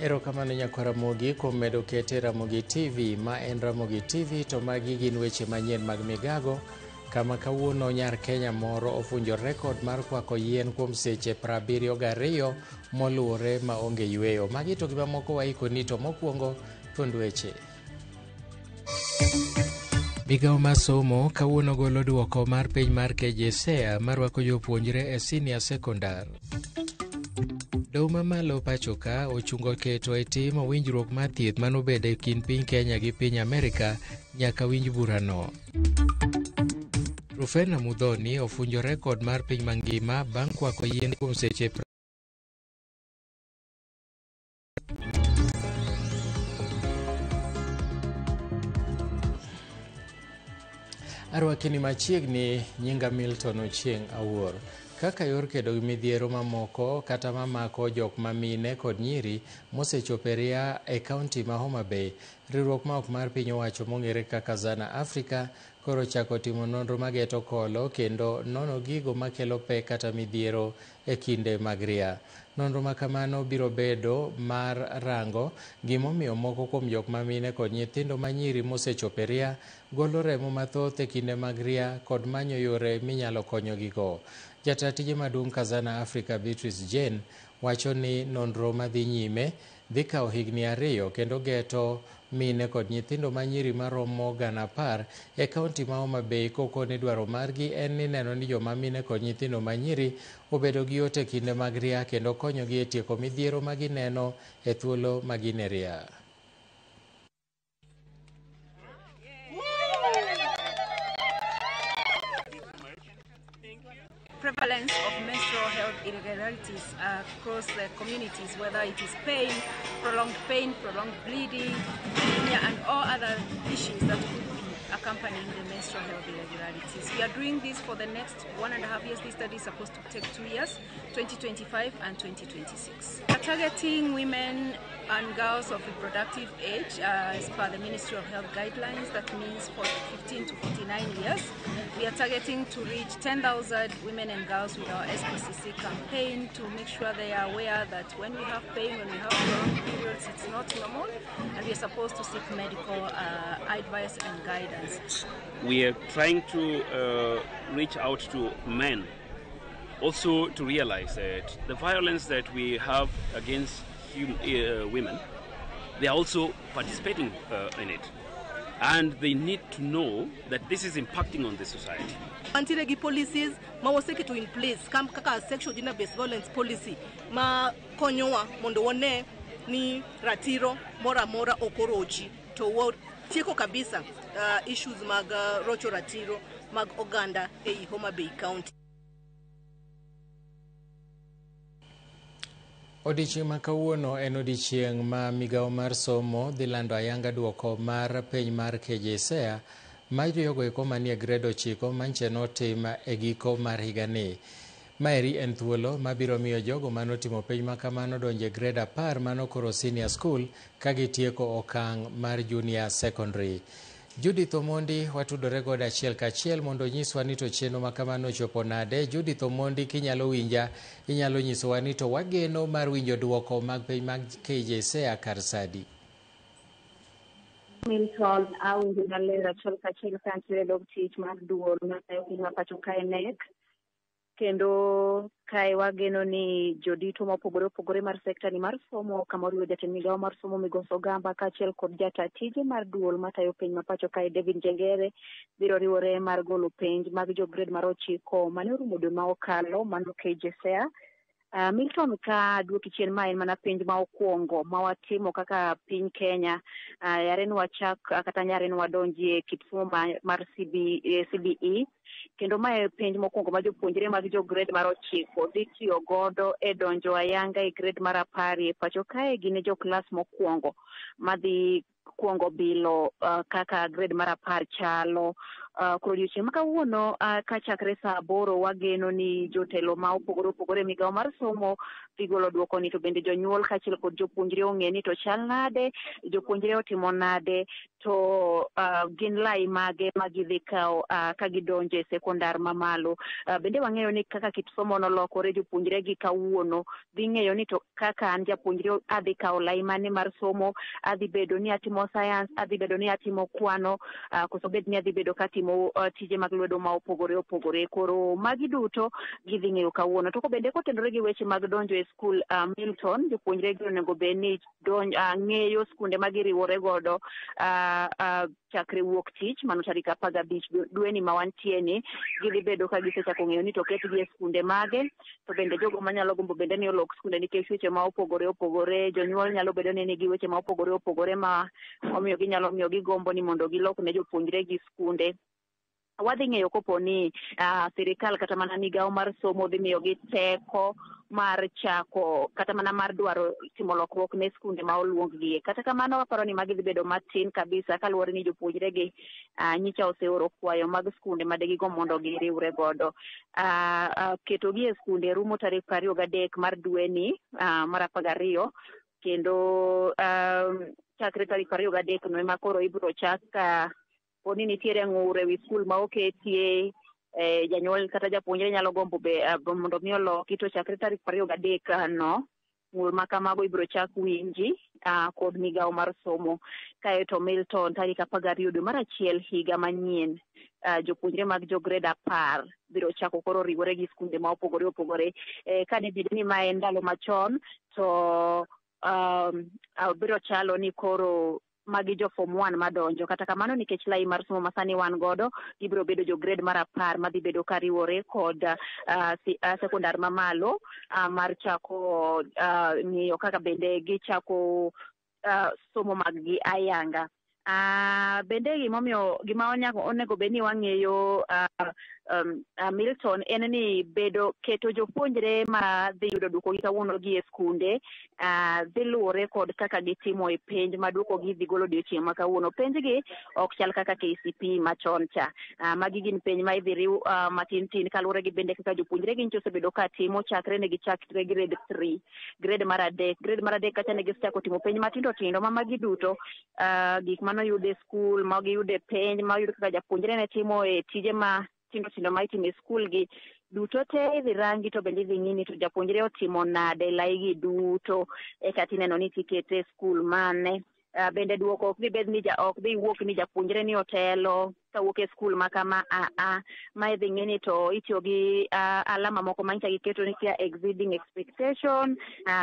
Erokamano nyakwar Ramogi kuom medo kete Ramogi TV. Ma en Ramogi TV to magi gin weche manyien mag migago kama kawuono nyar Kenya moro ofunjo rekod mar kwako yien kuom seche 72 moluwore ma onge yweyo. Magi to gi mamoko waikoni to mokwongo thuond weche. Migawo mar somo kawuono golo duoko mar piny mar KJSEA marwako jopuonjre e senior secondar. Doho mamalo pacho ka ochungo keto e tim winjruok mar thieth manobedo e kind piny Kenya gi piny Amerika nyaka winj burano. Rufena Muthoni ofunjo rekod mar piny mangima bang' kwako yien kuom seche Arwakini machiegni, nyinga Milton Ochieng' Awuor. Kaka yor kedo gi midhiero mamoko kata mamako jok ma mine kod nyiri mosechopo e ria e kaunti ma Homa Bay, riwruok ma ok mar piny owacho mong'ere kaka Zana Africa koro chako timo nonro mageto kolo kendo nono gigo makelo pek kata midhiero e kinde mag ria. Nonro ma kamano biro bedo mar rango gimomiyo moko kuom jok ma mine kod nyithindo ma nyiri mosechopo e ria golo remo mathoth e kinde mag ria kod manyo yore minyalo konyogigo. Jata tije maduong' Kazana Africa Beatrice Jane wacho ni nonro madhi nyime dhi kawo higni 2 kendo geto mine kod nyithindo ma nyiri maromo 10,000 e kaunti ma Homa Bay kokoni dwaro margi en ni neno ni joma mine kod nyithindo ma nyiri obedo gi yot e kinde mag ria kendo konyogi e tieko midhiero ma gineno e thuolo ma gin e ria. Prevalence of menstrual health irregularities across the communities, whether it is pain, prolonged bleeding, anemia, and all other issues that could be accompanying the menstrual health irregularities. We are doing this for the next 1.5 years. This study is supposed to take 2 years, 2025 and 2026. We are targeting women and girls of reproductive age as per the Ministry of Health guidelines. That means for 15 to 49 years. We are targeting to reach 10,000 women and girls with our SPCC campaign to make sure they are aware that when we have pain, when we have prolonged periods, it's not normal, and we are supposed to seek medical advice and guidance. We are trying to reach out to men also to realize that the violence that we have against women, they are also participating in it, and they need to know that this is impacting on the society. Wantiere gi policies ma waseketo in place kaka sexual gender based violence policy ma konyowa mondo wane ni ratiro moro amora ok orochi to tieko kabisa issues mag rocho ratiro mag oganda ei Homa Bay County. Odiechieng' ma kawuono en odiechieng' ma migawo mar somo dhi lando ayanga duoko mar penj mar KJSEA ma jogo eko manie grade 9 manche notim e giko mar higani. Maeri en thuolo mabiro miyo jogo manotimo penj ma kamano donjo e grade 10 mano koro senior school ka gitieko okang' mar junior secondary. Judith Omondi watudore godo achiel kachiel mondo onyiswa ni to chenro ma kamano ochopo nade. Judith Omondi, kinyalo winja, inyalo nyisowa ni to wageno mar winjo duoko mag penj mag KJSEA kar sadi. Milton, awinjo maler achiel kachiel ka antiere e dog tich mar duol matayo piny ma pacho kae KNEC. Kendo kae wageno ni jodito mopogore opogore mar sekta ni mar somo kama oriwo jatend migawo mar somo Migosi Ogamba kaachiel kod jata tije mar duol matayo piny ma pacho kae David Njengere biro riwore mar golo penj mag jo grade mar 9 mane orumo dwe ma okalo mano KJSEA. Milton, ka duoki chien ma en mana penj ma okwongo ma watimo kaka piny Kenya, yare ni wachak kata nyare ni wadonjie kit somo mar CBE, kendo mae penj mokwongo ma jopuonjre mag jo grade mar 9 dhi tiyo godo e donjo ayanga e grade mar 10 e pacho kae. Gin e jo klas mokwongo madhi kuongo bilo kaka grade mar 10 chalo. Koro odiochieng' ma kawuono kachakre saa 8 wageno ni jotelo ma opogore opogore e migawo mar somo dhi golo duoko ni, to bende jonyuol kaachiel kod jopuonjre ong'e ni to chal nade, jopuonjre otimo nade, to gin lai mage ma gidhi kawo ka gidonjo e sekondar mamalo. Bende wang'eyo ni kaka kit somo nolokore, jopuonjre gi kawuono dhi ng'eyo ni to kaka an japuonjre adhi kawo lai mane mar somo, adhi bedo ni atimo science, adhi bedo ni atimo kwano, koso bed ni adhi bedo katimo tije mag lwedo ma opogore opogore. Koro magi duto gidhi ng'eyo kawuono. To bende kotenore gi weche mag donjo e skul, Milton, jopuonjre gi onego bed ni ng'eyo skunde ma giriwore godo chakre wuok tich mano tarik 15 dweni ma wantie ni, gidhi bedo ka gisechako ng'eyo ni to ketgi e skunde mage. To bende jogo manyalo gombo bende ni olok skunde nikech weche ma opogore opogore, jonyuol nyalo bedo ni nigi weche ma opogore opogore ma omiyo ginyalo miyo gigombo ni mondo gilok ne jopuonjre gi skunde. Wadhi ng'eyo kopo ni sirikal kata mana migawo mar somo dhi miyogi teko mar chako kata mana mar dwaro timo lokruok ne skunde ma oluong-gie. Kata kamano waparo ni magi dhi bedo matin kabisa kaluwore ni jopuonjre gi nyicha oseoro kwayo mag skunde ma degigo mondo giriwre godo. Ketogi e skunde rumo tarik 23 mar dweni mar 12, kendo chakre tarik 23 no ema koro ibiro chak ka poni nitiere ng'ur ewi skul ma oketie, janyuol kata japuonjre nyalo gombo be mondo mi oloki, to chakre tarik 23 no ng'ur ma kamago ibiro chak winji kod migawo mar somo. Kaeto Milton, tarik 12 dwe mar 1 higa manyien, jopuonjre mag jo grade 10 biro chako koro riwore gi skunde ma opogore opogore. Kane bed ni ma en ndalo machon, to biro chalo ni koro magi jo form 1 madonjo. Kata kamano nikech lai mar somo masani wan godo, gibiro bedo jo grade mar 10 madhi bedo kariwore kod sekondar mamalo mar chako ng'iyo kaka bende gichako somo mag gi ayanga. Bende gimomiyo gima onego bed ni wang'eyo Milton en ni bedo keto jopuonjre ma dhi yudo duoko gi kawuono gi e skunde dhi luwore kod kaka gitimo e penj ma duoko gi dhi golo odiochieng' ma kawuono. Penj gi ok chal kaka KCPE machon cha. Magi gin penj ma idhi riw matin tin kaluwore gi bende kaka jopuonjre gi nyicha osebedo ka timo chakre ne gichakre grade 3, grade mar 3. Grade mar 3 kacha ne gisechako timo penj matindo tindo ma magi duto gik manoyud e skul, ma giyudo e penj, ma oyud kaka japuonjre ne timo e tije ma tindo tindo ma itimo e skul gi duto te idhi rangi, to bende idhi ng'i ni to japuonjre otimo nade lai gi duto, eka tineno ni tikete e skul mane. Bende duoko ok dhi bed ni ok dhi wuok ni japuonjre ni otelo kawuok e skul ma kama ma idhi ng'i ni to itiyo gi alama moko ma nyicha giketo ni kia exceeding expectation,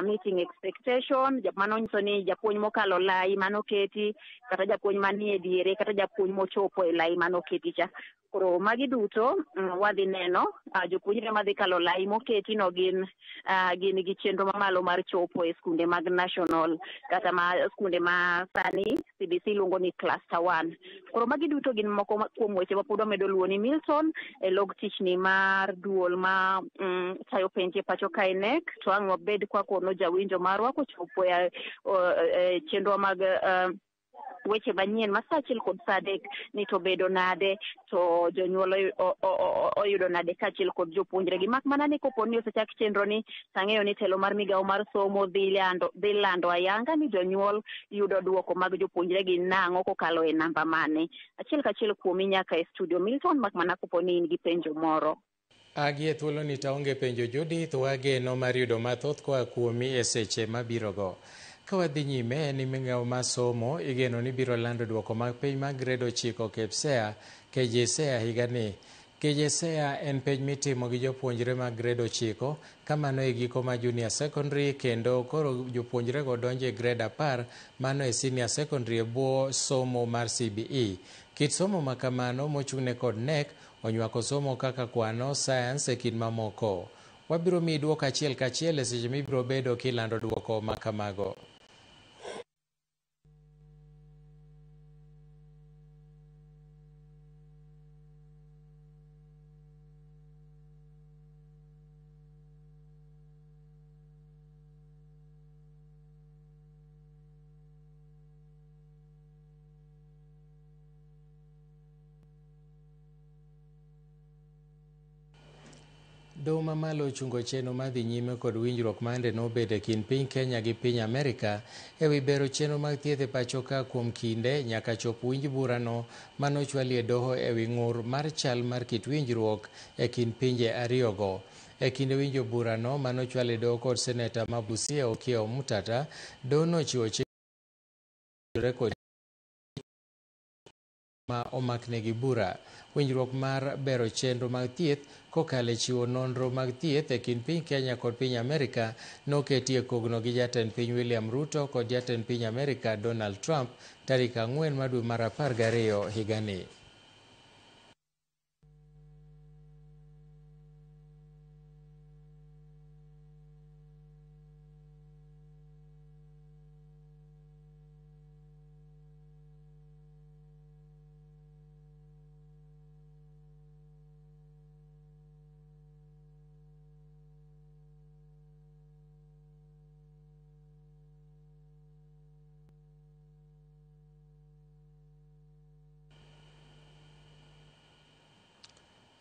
meeting expectation. Mano nyiso ni japuonj mokalo lai manoketi, kata japuonj manie diere, kata japuonj mochopo e lai manoketi cha. Koro magi duto wadhi neno jopuonjre madhi kalo lai moketi no gin gi chenro mamalo mar chopo e skunde mag national kata ma skunde ma sani CBC luongo ni cluster 1. Koro magi duto gin moko kuom weche ma pod wamedo luwo ni Milton e log tichni mar duol ma tayo penj e pacho kae KNEC. To ang' wabed kwakono jawinjo marwa kochopo e chenro mag weche manyien ma saa 1 kod saa 3 ni to bedo nade, to jonyuol oyudo nade kaachiel kod jopuonjre gi. Mak mana ni kopo ni osechak chenro ni, tang'eyo ni telo mar migawo mar somo dhi lando ayanga ni jonyuol yudo duoko mag jopuonjre gi nang'o kokalo e namba mane. Achiel kachiel kuomi nyaka e studio Milton, mak mana kopo ni in gi penjo moro. Agi e thuolo ni taonge penjo Judith, wageno mar yudo mathoth koa kuomi e seche mabirogo. Ka wadhi nyime ni migawo mar somo igeno ni biro lando duoko mag penj mag grade 9 KPSEA, KJSEA higani. KJSEA en penj mitimo gi jopuonjre mag grade 9 kamano e giko ma junior secondary, kendo koro jopuonjrego donjo e grade 10 mano e senior secondary e bwo somo mar CBE. Kit somo ma kamano mochung'ne kod KNEC onywako somo kaka kwano, science e kind mamoko. Wabiro miyi duoko achiel kachiel e seche mibiro bedo kilando duoko ma kamago. Doho mamalo ochungo chenro madhi nyime kod winjruok mande nobedo e kind piny Kenya gi piny Amerika ewi bero chenro mag thieth e pacho ka kuom kinde nyaka chop winj burano manochwali e doho ewi ng'ur mar chal mar kit winjruok e kind pinje ariyogo. E kinde winjo burano manochwal e doho kod seneta ma Busia Okiya Omtatah, doho nochiwo chik kod ma omaknegi bura. Winjruok mar bero chenro mag thieth kokalo e chiwo nonro mag thieth e kind piny Kenya kod piny Amerika noketi e kogno gi jatend piny William Ruto kod jatend piny Amerika Donald Trump tarik 4 mar dwe mar 12 higani.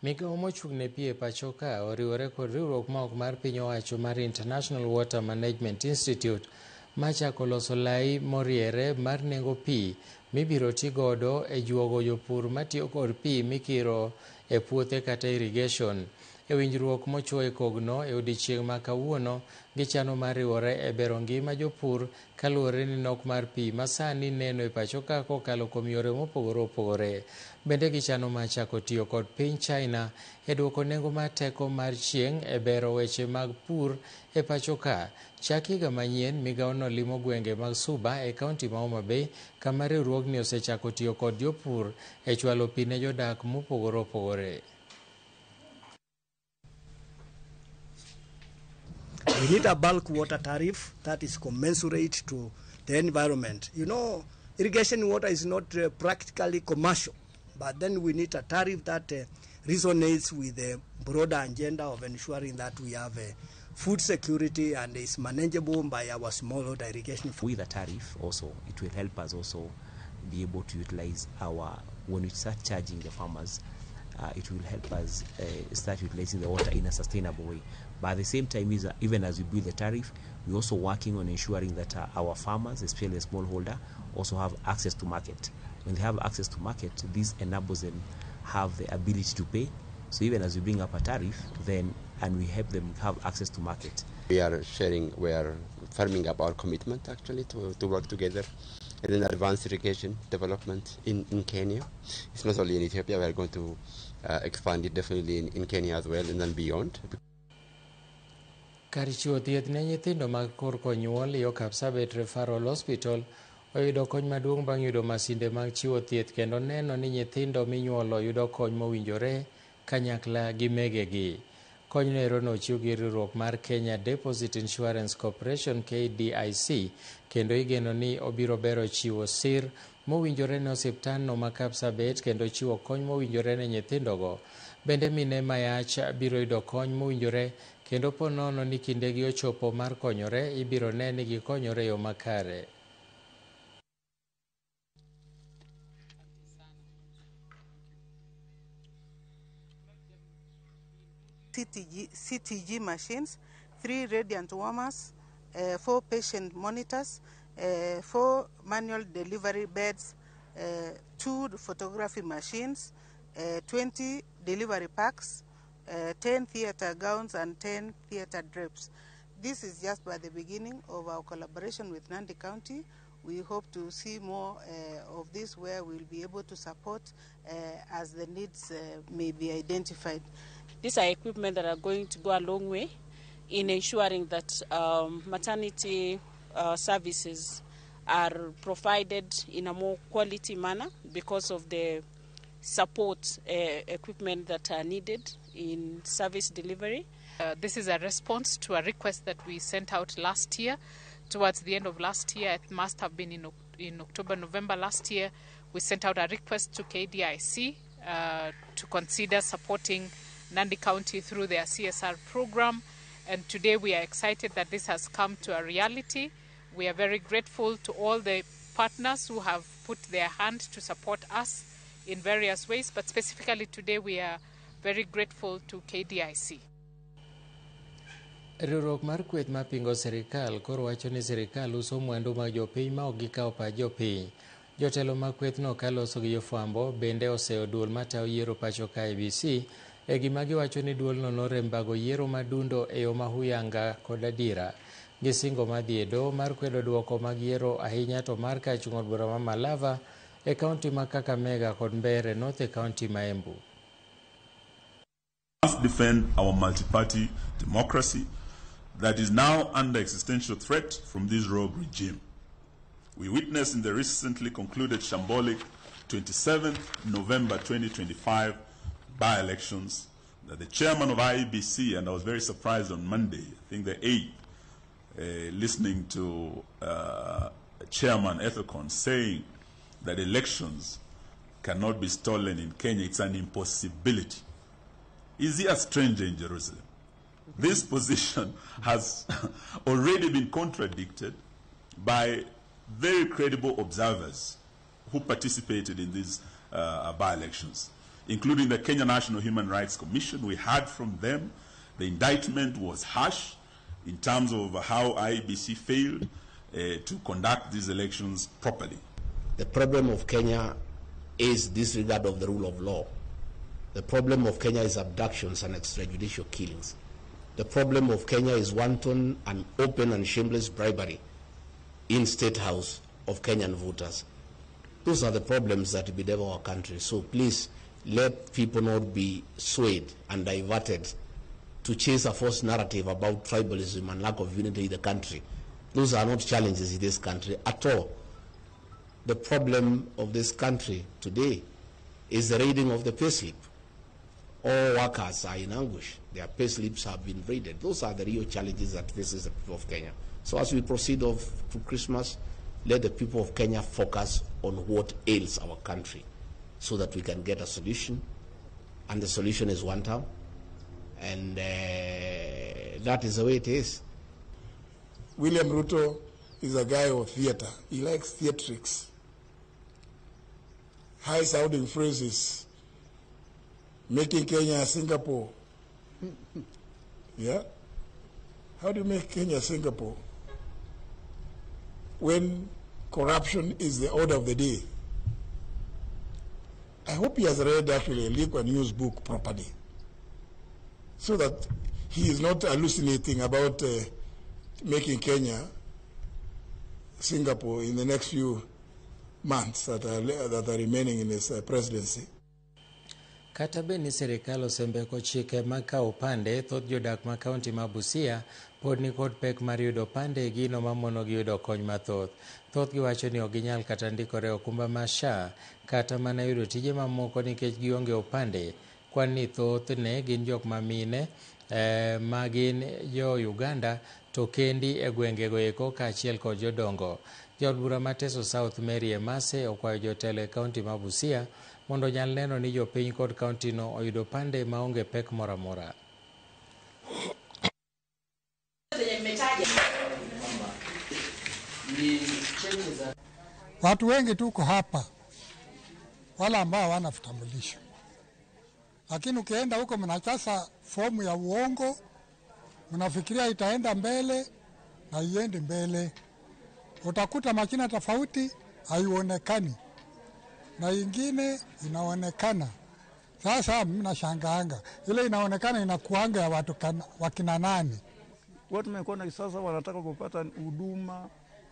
Migawo mochung' ne pi e pacho ka oriwore kod riwruok ma ok mar piny owacho mar International Water Management Institute machako loso lai moriere mar nengo pi mibiro ti godo e juogo jopur matiyo kod pi mikiro e puothe kata irrigation. E winjruok mochuo e kogno e odiechieng' ma kawuono, gichano mar riwore e bero ngima jopur kaluwore ni nok mar pi masani neno e pacho ka kokalo kuom yore mopogore opogore. Bende gichano mar chako tiyo kod piny China e duoko nengo mar teko mar chieng' e bero weche mag pur e pacho ka. Chak higa manyien, migawono limo gwenge mag Suba e kaunti ma Homa Bay kama riwruogni osechako tiyo kod jopur e chwalo pi ne jodak mopogore opogore. We need a bulk water tariff that is commensurate to the environment. You know, irrigation water is not practically commercial, but then we need a tariff that resonates with the broader agenda of ensuring that we have food security and is manageable by our smallholder irrigation. With a tariff also, it will help us also be able to utilize our, when we start charging the farmers, it will help us start utilizing the water in a sustainable way. But at the same time, even as we build the tariff, we're also working on ensuring that our farmers, especially the smallholder, also have access to market. When they have access to market, this enables them have the ability to pay. So even as we bring up a tariff, then and we help them have access to market. We are sharing, we are firming up our commitment actually to work together and then advance irrigation development in Kenya. It's not only in Ethiopia, we are going to expand it definitely in Kenya as well and then beyond. Kar chiwo thieth ne nyithindo mag korko nyuol yo Kapsabet Referral Hospital oyudo kony maduong' bang' yudo masinde mag chiwo thieth kendo neno ni nyithindo minyuolo yudo kony mowinjore kanyakla gi megegi. Konyno ero nochiw gi riwruok mar Kenya Deposit Insurance Corporation KDIC kendo igeno ni obiro bero chiwo sir mowinjore ne osiptandno ma Kapsabet kendo chiwo kony mowinjore ne nyithindogo. Bende mine mayach biro yudo kony mowinjore kendo po nono ni kindegi ochopo mar konyore, ibiro ne ni gikonyore e yo makare. CTG machines, 3 radiant warmers, 4 patient monitors, 4 manual delivery beds, 2 photography machines, 20 delivery packs, 10 theater gowns and 10 theater drapes. This is just by the beginning of our collaboration with Nandi County. We hope to see more of this where we'll be able to support as the needs may be identified. These are equipment that are going to go a long way in ensuring that maternity services are provided in a more quality manner because of the support equipment that are needed in service delivery. This is a response to a request that we sent out last year. Towards the end of last year, it must have been in October, November last year, we sent out a request to KDIC to consider supporting Nandi County through their CSR program. And today we are excited that this has come to a reality. We are very grateful to all the partners who have put their hand to support us in various ways, but specifically today we are very grateful to KDIC. Riwruok mar kweth mapingo sirikal koro wacho ni sirikal uso mwandu mag jopiny ma ok gikawo pach jopiny. Jotelo mag kwethno kaloso gi jofwambo bende oseyo duol matayo yiero pacho ka IEBC e gima giwacho ni duolno norem bago yiero madundo e yo mahuyanga kod adiera. Gisingo madhi e doho mar kwedo duoko mag yiero ahinya to mar kar chung' od bura ma Malava e kaunti ma Kakamega kod Mbeere North e kaunti ma Embu. Must defend our multi-party democracy that is now under existential threat from this rogue regime. We witnessed in the recently concluded shambolic 27th November 2025 by-elections that the chairman of IEBC, and I was very surprised on Monday, I think the 8th, listening to Chairman Ethekon saying that elections cannot be stolen in Kenya, it's an impossibility. Is he a stranger in Jerusalem? This position has already been contradicted by very credible observers who participated in these by-elections, including the Kenya National Human Rights Commission. We heard from them. The indictment was harsh in terms of how IEBC failed to conduct these elections properly. The problem of Kenya is disregard of the rule of law. The problem of Kenya is abductions and extrajudicial killings. The problem of Kenya is wanton and open and shameless bribery in State House of Kenyan voters. Those are the problems that bedevil our country. So please, let people not be swayed and diverted to chase a false narrative about tribalism and lack of unity in the country. Those are not challenges in this country at all. The problem of this country today is the raiding of the payslip. All workers are in anguish. Their payslips have been raided. Those are the real challenges that faces the people of Kenya. So as we proceed off to Christmas, let the people of Kenya focus on what ails our country so that we can get a solution. And the solution is one term. And that is the way it is. William Ruto is a guy of theater. He likes theatrics, high-sounding phrases, making Kenya Singapore. Yeah? How do you make Kenya Singapore when corruption is the order of the day? I hope he has read actually a Lee Kuan Yew's book properly, so that he is not hallucinating about making Kenya Singapore in the next few months that are remaining in his presidency. Kata bed ni sirikal osembeko chike mag kawo opande, thoth jodak ma kaunti ma Busia pod nikod pek mar yudo opande e gino mamonogi yudo kony mathoth. Thothgi wacho ni ok ginyal kata ndikore okumba mar SHA kata mana yudo tije mamoko nikech gionge opande. Kwan ni thothne gin jok ma mine ma gin jo Uganda to kendi e gwengego eko kaachiel kod jodongo. Jaod bura ma Teso South Mary Emase okwayo jotelo e kaunti ma Busia mondo onyal neno ni jopiny kod kauntino oyudo opande maonge pek moro amora. Watu wengi tuko hapa wala ambao hawana vitambulisho, lakini ukienda huko mnajaza fomu ya uongo, mnafikiria itaenda mbele na iendi mbele. Utakuta majina tofauti haionekani na ingine inaonekana. Sasa mnashangaanga ile inaonekana inakuanga ya watu wakina nani? Watu wamekuwa sasa wanataka kupata huduma.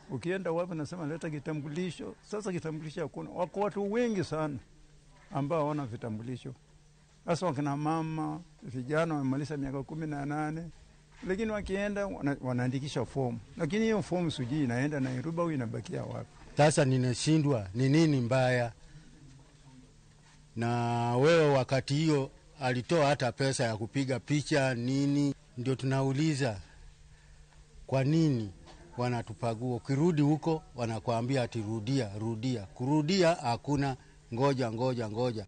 Ukienda wapi nasema leta kitambulisho. Sasa kitambulisho hakuna. Wako watu wengi sana ambao hawana vitambulisho. Sasa wakina mama, vijana wamemaliza miaka 18, lakini wakienda wanaandikisha fomu. Lakini hiyo fomu sijui inaenda Nairobi au inabakia wapi. Sasa ninashindwa ni nini mbaya? Na wewe wakati hiyo alitoa hata pesa ya kupiga picha nini? Ndio tunauliza kwa nini wanatupagua. Ukirudi huko wanakuambia ati rudia, rudia. Kurudia hakuna, ngoja, ngoja, ngoja.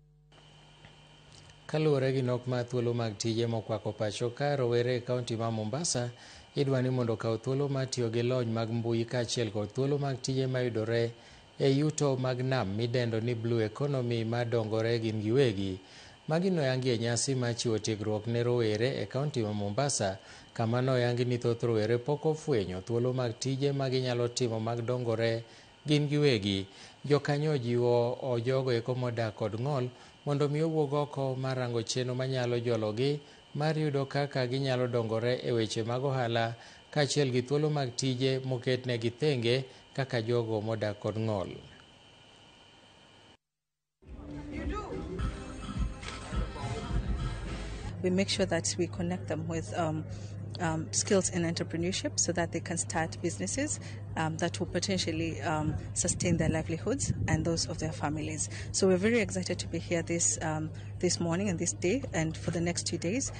Kaluwore gi nok mar thuolo mag tije mokwako pacho ka, rowere e kaunti ma Mombasa idwa ni mondo okaw thuolo mar tiyo gi lony mag mbui kaachiel kod thuolo mag tije mayudore e yuto mag nam midendo ni Blue Economy madongore gin giwegi. Magi noyangi e nyasi mar chiwo tiegruok ne rowere e kaunti ma Mombasa Kama noyangi ni thoth rowere pok ofwenyo thuolo mag tije ma ginyalo timo mag dongore gin giwegi. Jokanyo ojiwo jogo eko modak kod ng'ol mondo mi owuog oko mar rango chenro manyalo jologi mar yudo kaka ginyalo dongore e weche mag ohala kaachiel gi thuolo mag tije moketnegi thenge kaka jogo modak kod ng'ol. We make sure that we connect them with skills in entrepreneurship so that they can start businesses that will potentially sustain their livelihoods and those of their families. So we're very excited to be here this morning and this day and for the next 2 days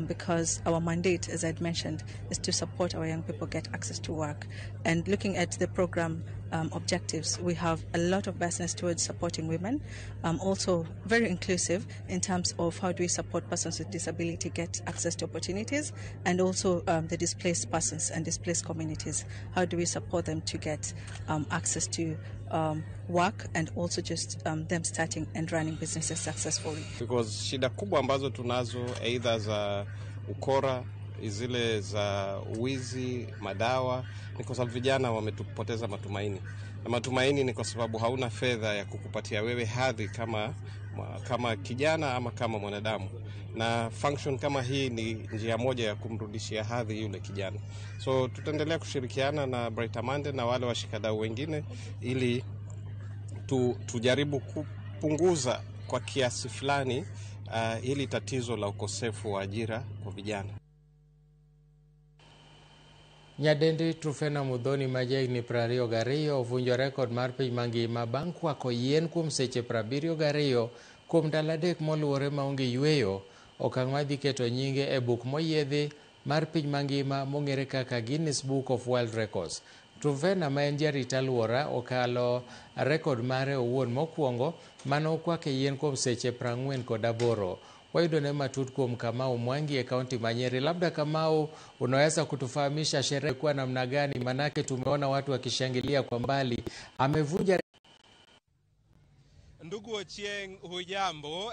because our mandate, as I'd mentioned, is to support our young people get access to work. And looking at the program objectives, we have a lot of business towards supporting women, also very inclusive in terms of how do we support persons with disability get access to opportunities, and also the displaced persons and displaced communities. How do we support them to get access to work and also just them starting and running businesses successfully. Because shida kubwa ambazo tunazo either za ukora, zile za wizi, madawa, ni kwa sababu vijana wametupoteza matumaini. Na matumaini ni kwa sababu hauna fedha ya kukupatia wewe hadhi kama kijana ama kama mwanadamu. Na function kama hii ni njia moja ya kumrudishia hadhi yule kijana. So tutaendelea kushirikiana na Brighter Monday na wale washikadau wengine ili tujaribu kupunguza kwa kiasi fulani hili tatizo la ukosefu wa ajira kwa vijana. Nyadendi Trufena Muthoni ma jahigni 22 ovunjo rekod mar piny mangima bang' kwako yien kuom seche 72 kuom ndalo 3 moluwore maonge yweyo, okang' madhi keto nyinge e buk moyiedhi mar piny mangima mong'ere kaka Guinness Book of World Records. Trufena ma en jarit alwora okalo rekod mare owuon mokwongo mane okwake yien kuom seche 48. Wayudone matut kuom Kamau Mwangi e kaunti ma Nyeri. Labda Kamau, unaweza kutufahamisha sherehe kwa namna gani? Manake tumeona watu wakishangilia kwa mbali. Amevunja. Ndugu Ochieng, hujambo?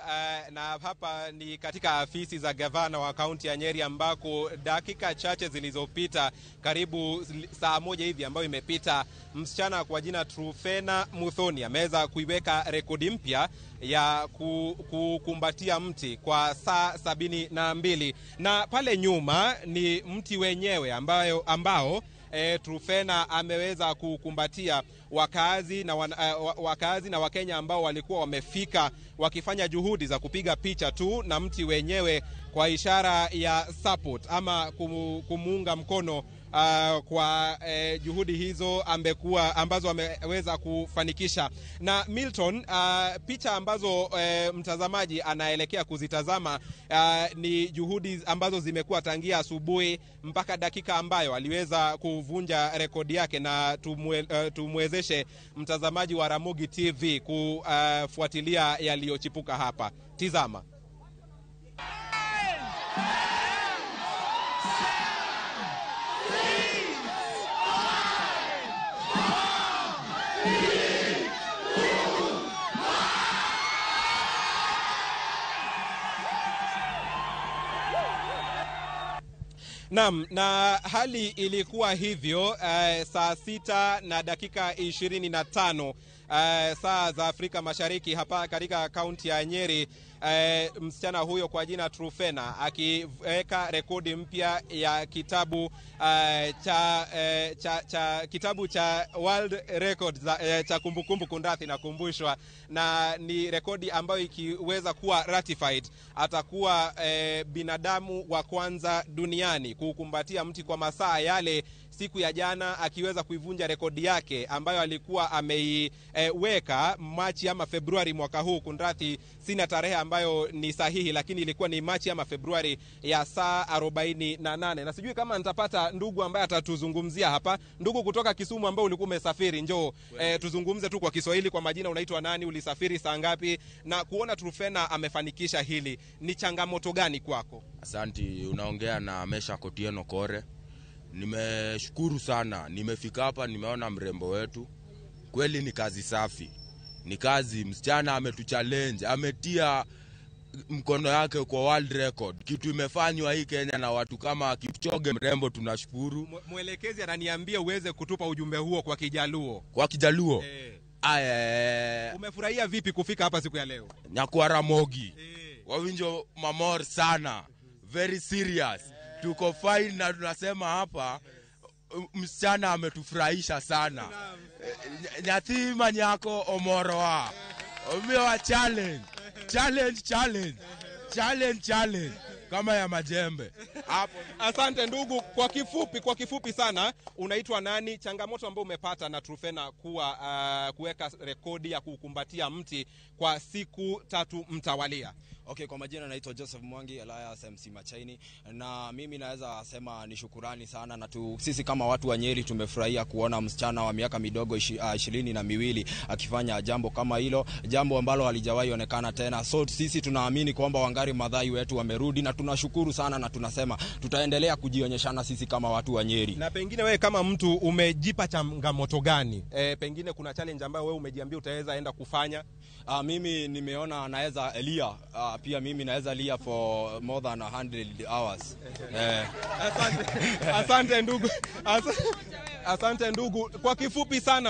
Na hapa ni katika afisi za gavana wa kaunti ya Nyeri ambako dakika chache zilizopita, karibu saa moja hivi ambayo imepita, msichana kwa jina Trufena Muthoni ameweza kuiweka rekodi mpya ya kukumbatia mti kwa saa 72. Na pale nyuma ni mti wenyewe ambao Trufena ameweza kukumbatia. Wakazi na Wakenya ambao walikuwa wamefika wakifanya juhudi za kupiga picha tu na mti wenyewe kwa ishara ya support ama kumuunga mkono kwa juhudi hizo ambazo ameweza kufanikisha. Na Milton, picha ambazo mtazamaji anaelekea kuzitazama ni juhudi ambazo zimekuwa tangia asubuhi mpaka dakika ambayo aliweza kuvunja rekodi yake, na tumwezeshe mtazamaji wa Ramogi TV kufuatilia yaliyochipuka hapa. Tizama. Naam, na hali ilikuwa hivyo saa 6:25 saa za Afrika Mashariki hapa katika kaunti ya Nyeri. Msichana huyo kwa jina Trufena akiweka rekodi mpya ya kitabu kitabu cha World Records cha kumbukumbu kundathi na kumbushwa, na ni rekodi ambayo ikiweza kuwa ratified atakuwa binadamu wa kwanza duniani kukumbatia mti kwa masaa yale siku ya jana, akiweza kuivunja rekodi yake ambayo alikuwa ameiweka Machi ama Februari mwaka huu. Kunrathi, sina tarehe ambayo ni sahihi, lakini ilikuwa ni Machi ama Februari ya saa 48. Na sijui kama nitapata ndugu ambaye atatuzungumzia hapa. Ndugu kutoka Kisumu ambao ulikuwa umesafiri, njoo tuzungumze tu kwa Kiswahili. Kwa majina unaitwa nani, ulisafiri saa ngapi, na kuona Trufena amefanikisha hili ni changamoto gani kwako? Asanti, unaongea na Mesha Kotieno Kore. Nimeshukuru sana, nimefika hapa, nimeona mrembo wetu. Kweli ni kazi safi. Ni kazi, msichana ametuchallenge, ametia mkono yake kwa world record, kitu imefanywa hii Kenya na watu kama Kipchoge mrembo, tunashukuru. Mwelekezi ananiambia uweze kutupa ujumbe huo kwa Kijaluo. Kwa Kijaluo? Umefurahia vipi kufika hapa siku ya leo? Nyakwara Ramogi. Wawinjo mamor sana. Very serious. Tuko fine na tunasema hapa msichana ametufurahisha sana. Nyathi manyako omoroa. Omiwa challenge. Challenge, challenge. Challenge, challenge. Kama ya majembe. Hapo. Asante ndugu, kwa kifupi sana, unaitwa nani? Changamoto ambayo umepata na Truphena kuwa kuweka rekodi ya kukumbatia mti kwa siku 3 mtawalia. Okay, kwa majina naitwa Joseph Mwangi Elias MC Machaini, na mimi naweza sema ni shukurani sana, na sisi kama watu wa Nyeri tumefurahia kuona msichana wa miaka midogo 22 akifanya jambo kama hilo, jambo ambalo halijawahi onekana tena. So sisi tunaamini kwamba Wangari Maathai wetu wamerudi, na tunashukuru sana, na tunasema tutaendelea kujionyeshana sisi kama watu wa Nyeri. Na pengine wewe kama mtu umejipa changamoto gani? Pengine kuna challenge ambayo wewe umejiambia utaweza enda kufanya? Mimi nimeona naweza lia, pia mimi naweza lia for more than 100 hours. Asante ndugu. Asante ndugu.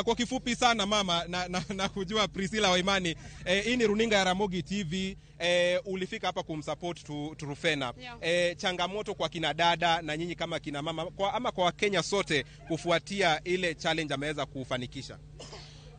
Kwa kifupi sana mama, na kujua Priscilla Waimani, hii ni runinga ya Ramogi TV. Ulifika hapa kumsupport Truphena. Yeah. Changamoto kwa kina dada na nyinyi kama kina mama, ama kwa Wakenya sote kufuatia ile challenge ameweza kufanikisha.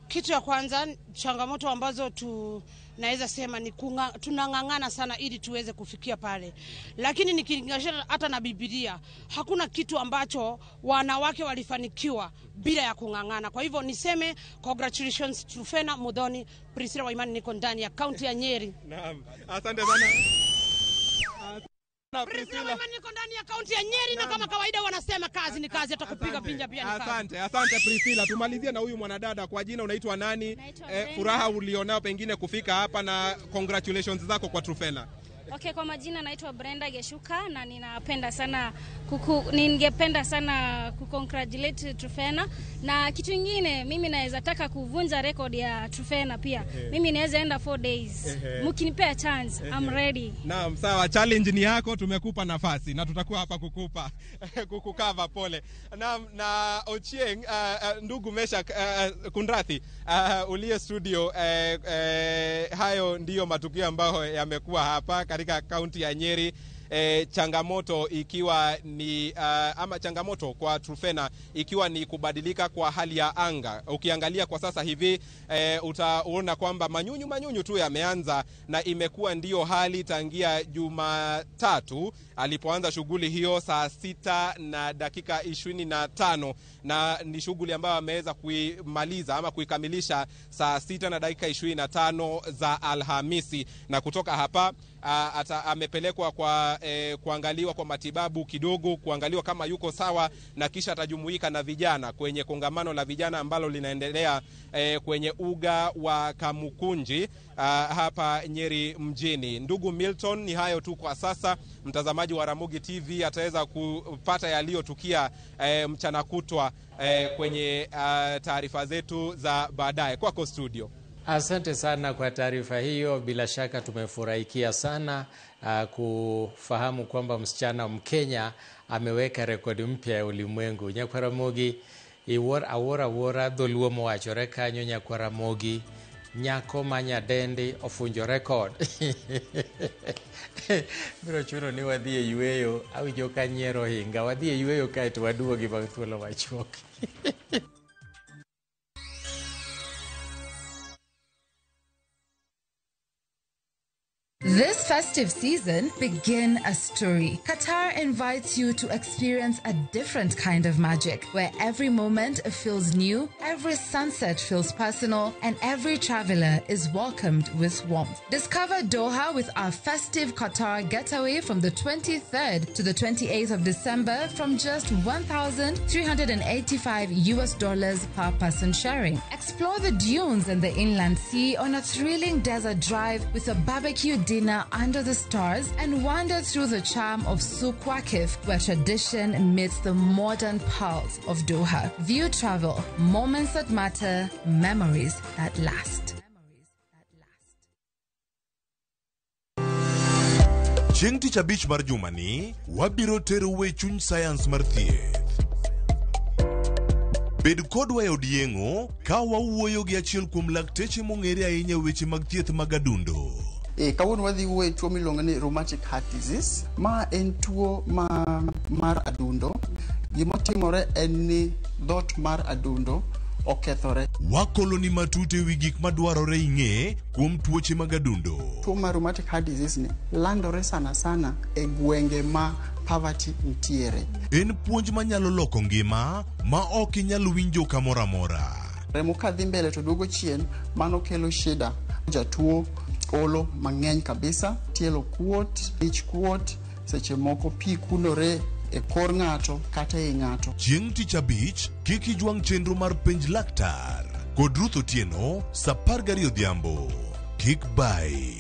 Kitu ya kwanza, changamoto ambazo tunaweza sema ni tunang'ang'ana sana ili tuweze kufikia pale. Lakini nikilinganisha hata na Biblia, hakuna kitu ambacho wanawake walifanikiwa bila ya kung'ang'ana. Kwa hivyo niseme congratulations Truphena Muthoni. Priscilla Waimani, niko ndani ya kaunti ya Nyeri. Naam. Asante sana. Priscilla Waimani, niko ndani ya kaunti ya Nyeri, na kama kawaida wanasema kazi ni kazi, hata kupiga pinja pia ni kazi. Asante, asante Priscilla. Tumalizie na huyu mwanadada, kwa jina unaitwa nani? Furaha ulionao pengine kufika hapa na congratulations zako kwa Truphena. Okay, kwa majina naitwa Brenda Geshuka, na ninapenda sana ningependa sana kucongratulate Truphena. Na kitu kingine mimi naweza taka kuvunja record ya Truphena pia. Mimi naweza enda 4 days. Mkinipea chance, I'm ready. Naam, sawa, challenge ni yako, tumekupa nafasi na tutakuwa hapa kukupa kukukava pole. Naam, na Ochieng, ndugu Mesha Kundrathi, uliye studio, hayo ndiyo matukio ambayo yamekuwa hapa katika kaunti ya Nyeri. Changamoto ikiwa ni ama changamoto kwa Truphena ikiwa ni kubadilika kwa hali ya anga. Ukiangalia kwa sasa hivi utaona kwamba manyunyu tu yameanza, na imekuwa ndiyo hali tangia Jumatatu alipoanza shughuli hiyo saa 6:25, na ni shughuli ambayo ameweza kuimaliza ama kuikamilisha saa 6:25 za Alhamisi. Na kutoka hapa amepelekwa kwa kuangaliwa kwa matibabu kidogo, kuangaliwa kama yuko sawa, na kisha atajumuika na vijana kwenye kongamano la vijana ambalo linaendelea kwenye uga wa Kamukunji hapa Nyeri mjini. Ndugu Milton, ni hayo tu kwa sasa. Mtazamaji wa Ramogi TV ataweza kupata yaliyotukia mchana kutwa kwenye taarifa zetu za baadaye. Kwako studio. Asante sana kwa taarifa hiyo. Bila shaka tumefurahikia sana kufahamu kwamba msichana Mkenya ameweka rekodi mpya ya ulimwengu. Nyakwaramogi awora awora dholuo mowachore kanyo. Nyakwaramogi nyako ma nyadendi ofunjo rekod. Biro chuno ni wadhi e yweyo, awinjo ka nyiero hinga. Wadhi e yweyo kaeto waduogi bang' thuolo machuok. This festive season, begin a story. Qatar invites you to experience a different kind of magic, where every moment feels new, every sunset feels personal, and every traveler is welcomed with warmth. Discover Doha with our festive Qatar getaway from the 23rd to the 28th of December from just $1,385 per person sharing. Explore the dunes and the inland sea on a thrilling desert drive with a barbecue dinner under the stars, and wander through the charm of Souk Waqif, where tradition meets the modern pulse of Doha. View Travel, moments that matter, memories that last. Chieng' tich abich mar jumani, wabiro terou e chuny sayans mar thieth. Bed kodwa e od yeng'o ka wawuoyo gi achiel kuom lakteche mong'ere ahinya e weche mag thieth mag adundo. E, kawuono wadhi wuoyo e tuo miluongo ni rheumatic heart disease. Ma en tuo ma mar adundo. Gimotimore en ni dhoot mar adundo okethore. Wakoloni matut e wi gik madwarore ing'e kuom tuoche mag adundo. Tuo mar rheumatic heart disease ni landore sana sana e gwenge ma poverty nitiere. En puonj manyalo loko ngima ma ok inyal winjo kamoro amora. Remo kadhi mbele to duogo chien, mano kelo shida. Jatuo olo mang'eny kabisa, tielo kuot, ich kuot, seche moko pi kunore e kor ng'ato kata ei ng'ato. Chieng' tich abich, kik ijwang' chenro mar penj laktar kod Ruth Otieno sa 12 odhiambo. Kik bai.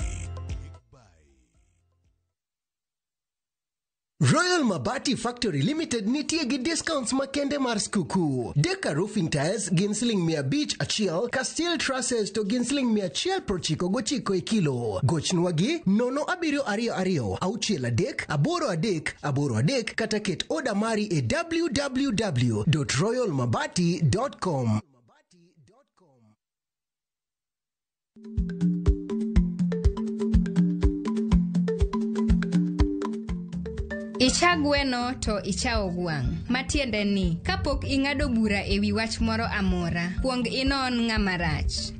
Royal Mabati Factory Limited nitie gi discounts makende mar skuku. Deka roofing tiles gin siling 501 ka steel trusses to gin siling 199 e kilo. Gochnwa gi 0722 63 83 83 kata ket oda mari e www.royalmabati.com. Icha gweno to ichawo gwang'. Matiende ni, kapok ing'ado bura e wi wach moro amora, kuong inon ng'ama rach.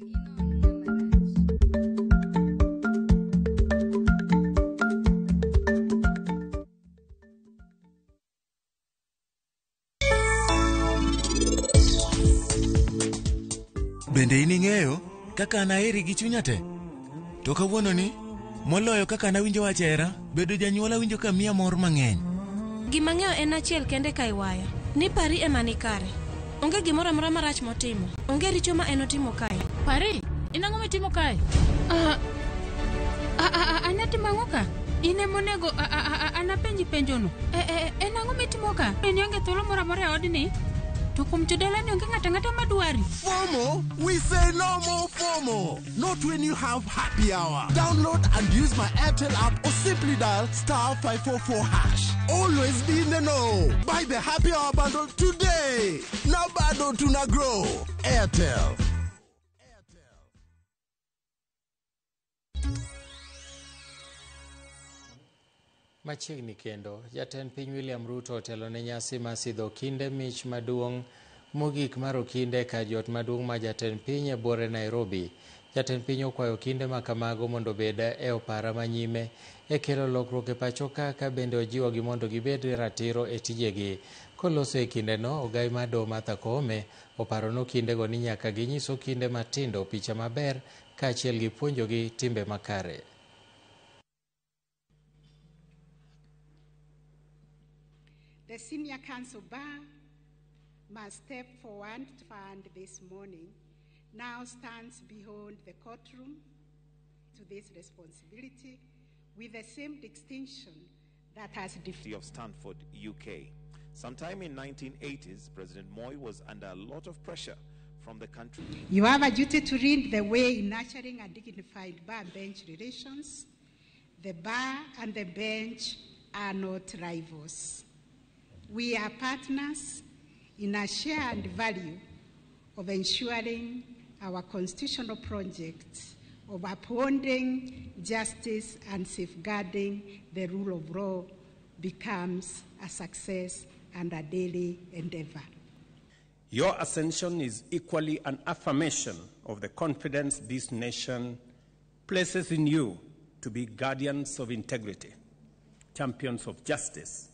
Bende in ing'eyo kaka an aheri gi chunya te? To kawuononi, moloyo kaka nawinjo wach hera, bedo janyuol awinjo ka miya mor mang'eny. Gima ang'eyo en achiel kende Kaiwaya, ni Pari ema ni kare. Onge gimoro amora marach motimo. Onge richo ma en otimo kae. Pari, in ang'o mitimo kae? An atimo ang'o ka? In ema onego an apenji penjono. En ang'o mitimo ka? In ionge thuolo moro amora e odni? To kuom jodala ni onge ng'ato ang'ata madwari. FOMO? We say no more FOMO. Not when you have happy hour. Download and use my Airtel app or simply dial star 544 hash. Always be in the know. Buy the happy hour bundle today. Now bado tuna grow. Airtel. Machiegni kendo, jatend piny William Ruto otelo ne nyasi mar sidho okinde mich maduong' mogik mar okinde kar jot maduong' ma jatend piny e buore Nairobi. Jatend piny okwayo okinde ma kamago mondo obed e opara manyime e kelo lokruok e pacho ka ka bende ojiwogi mondo gibed ratiro e tijegi. Koloso e kindeno, ogai mar doho Martha Koome oparo ni okindego ni nyaka ginyis okinde matindo picha maber kaachiel gi puonjogi timbe makare. The Senior Counsel Bar must step forward to fund this morning now stands beyond the courtroom to this responsibility with the same distinction that has defined of Stanford, UK. Sometime in 1980s, President Moi was under a lot of pressure from the country. You have a duty to lead the way in nurturing and dignified bar-bench relations. The bar and the bench are not rivals. We are partners in a shared value of ensuring our constitutional project of upholding justice and safeguarding the rule of law becomes a success and a daily endeavor. Your ascension is equally an affirmation of the confidence this nation places in you to be guardians of integrity, champions of justice,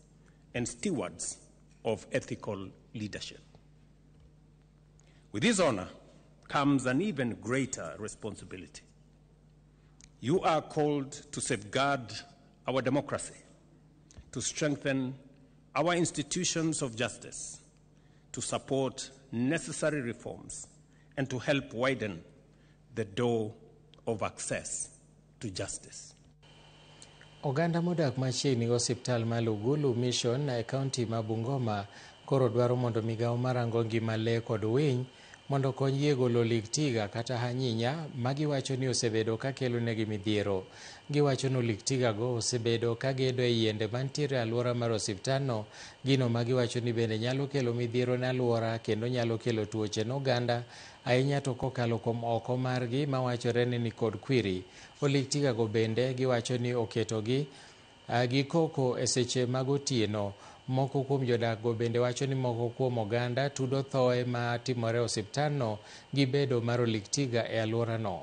and stewards of ethical leadership. With this honor comes an even greater responsibility. You are called to safeguard our democracy, to strengthen our institutions of justice, to support necessary reforms, and to help widen the door of access to justice. Oganda modak machiegni gi osiptal ma Lugulu Mission e kaunti ma Bungoma koro dwaro mondo migawo marango ngima lee kod winy mondo okonygi e golo oliktiga kata hanyinya ma giwacho ni osebedo ka kelonegi midhiero. Giwacho ni oliktigago osebedo ka gedo e yiende mantiere e alwora mar osiptandno, gino ma giwacho ni bende nyalo kelo midhiero ne alwora kendo nyalo kelo tuoche ne oganda ahinya to kokalo kuom oko margi mawachore ni nikod kwiri. Oliktigago bende giwacho ni oketogi gi koko e seche mag otieno. Moko kuom jodakgo bende wacho ni moko kuom oganda tudo thoe ma timore e osiptandno gi bedo mar oliktiga e alworano.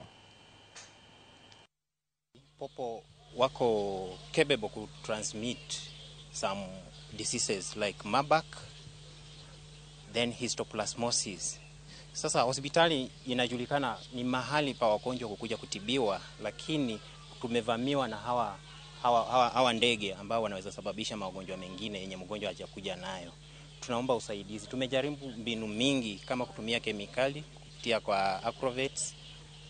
Popo wako capable ku transmit some diseases like Marburg, then histoplasmosis. Sasa hospitali inajulikana ni mahali pa wagonjwa kukuja kutibiwa, lakini tumevamiwa na hawa ndege ambao wanaweza sababisha magonjwa mengine yenye mgonjwa hajakuja nayo. Tunaomba usaidizi. Tumejaribu mbinu mingi kama kutumia kemikali, kupitia kwa acrovets,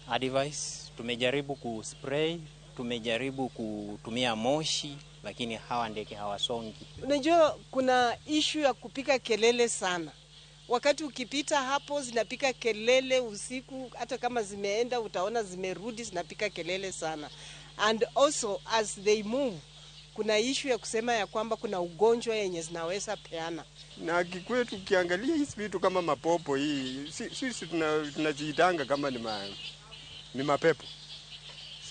advice, tumejaribu kuspray, tumejaribu kutumia moshi, lakini hawa ndege hawasongi. Unajua kuna issue ya kupika kelele sana. Wakati ukipita hapo zinapika kelele usiku, hata kama zimeenda utaona zimerudi zinapika kelele sana. And also as they move, kuna issue ya kusema ya kwamba kuna ugonjwa yenye zinaweza peana. Na kikwetu ukiangalia hizi vitu kama mapopo hii, sisi tunaziitanga kama ni mapepo.